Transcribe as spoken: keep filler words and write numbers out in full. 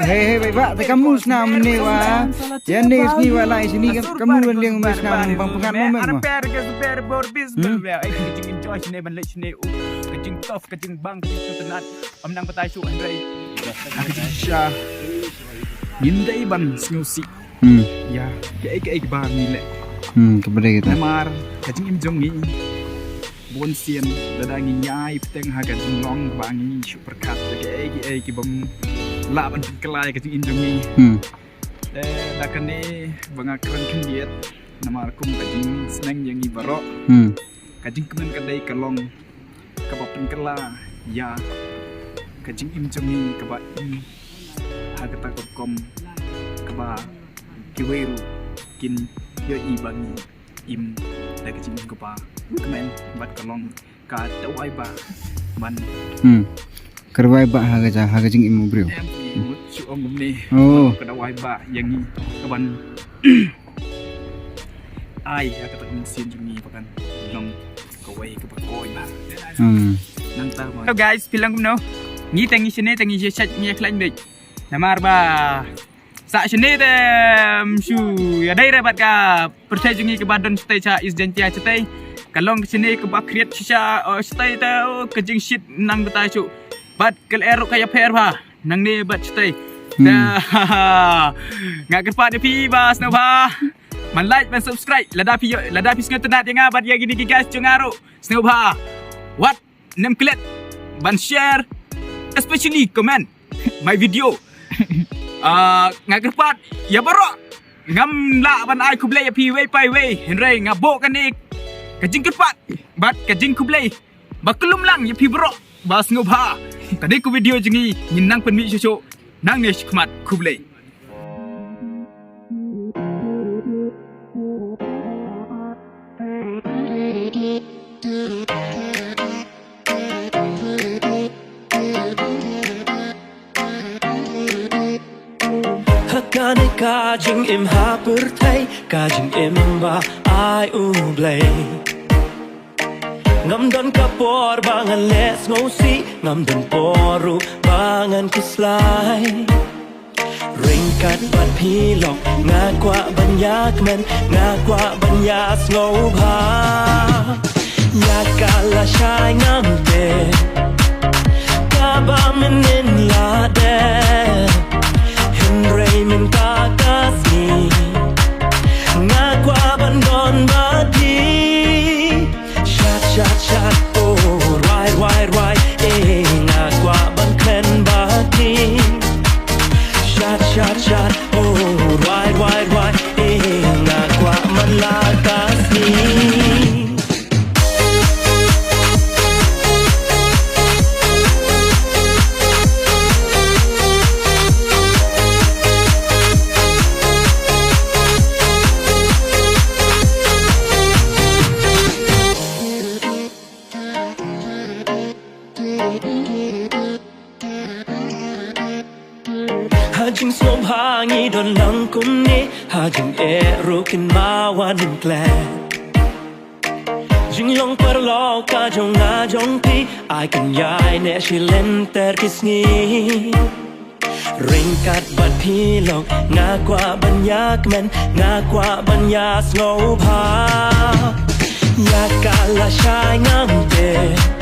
Hei hei bai ba te kamu snam ne wa. Yan ne sni wa lai sni kamu wan liang me snam bang pengat mo me mo. Ana per ke super bor bis bel we. Ai ka jing enjoy sne ban leh sne u. Ka jing tough ka jing bang ka jing tenat. Am nang batai su Andre. Ka jing sha. Ngim dei ban sngewsih. Hmm. Ya, kaei kaei ba ngi leh. Hmm, ka ba dei kita. Namar ka jingim jong ngi. Bun sien lada ngi ïai bteng ha ka jinglong ba ngi shu pyrkhat ïa kaei kaei ki bym lah ban pynkylla ïa ka jingim jong ngi. Hmm. Te da kane ba nga kren khyndiat namar kum ka jingsneng ïa ngi baroh. Hmm. Ka jingkmen ka dei ka long kaba pynkylla ïa ka jingim jong ngi kaba im ha kata ka rukom kaba kiwei ruh kin ïohi ba ngi im da ka jingim kaba kmen bad ka long ka dawai ba ban Hmm. Ka dawai ba ha ka ja ha ka jingim u briew. Em i mut shu ong kumne. Oh. Ka dawai ba ïa ngi ka ban ai ha kata ka mynsiem jong ngi ba kan long kawei kaba koi ba. Hmm. Nangta ba. Hello guys, phi long kumno? Ngi te ngi shane te ngi sha ngi khlaiñ beit. Namar ba sa shane te, em, shu ïadei re bad ka pyrthei jong ngi kaba don shatei sha East Jaintia shatei. Ka long ka shane kaba khriat shisha, oh, shatei te, oh, ka jingshit nang batai shu. Bad ka lyer ruh ka ïapher bha nangne bad shatei. Hmm. Te nga kyrpad ïa phi ba sngewbha ban like ban subscribe lada phi lada phi sngewtynnat ïa nga bad ïa kine ki guys jong nga ruh. Sngewbha wat nym klet ban share, especially comment my video. Ah, nga kyrpad ïa baroh ngam lah ban ai khublei ïa phi wei pa wei hynrei nga buh kane ka jingkyrpad bad ka jingkhublei ba khlem lang ïa phi baroh ba sngewbha. Kane ka video jong ngi ngin nang pynmih shuh shuh nangne shakhmat. Khublei. Ha kane ka jingim ha pyrthei, ka jingim ba ai U Blei. Ngam don ka por ba ngan leh sngewsih, ngam don por ruh ba ngan khuslai. Ryngkat bad phi long nga kwah ban ïa kmen, nga kwah ban ïa sngewbha. Ïa ka lashai ngam tip kaba mynnin la dep, hynrei mynta ka sngi nga kwah ban don bad phi. Shat shat shat, oh, rwai rwai rwai, eh, nga kwah ban kren bad phi. Shat shat shat, oh, rwai rwai rwai, eh, nga kwah man la ka sngi. Ha jingsngewbha ngi don lang kumne, ha jingeh ruh kin mawan klet. Jinglong paralok ka jong nga jong phi, ai kan ïai neh shi lynter ki sngi. Ryngkat bad phi long nga kwah ban ïa kmen, nga kwah ban ïa sngewbha. Ïa ka lashai ngam tip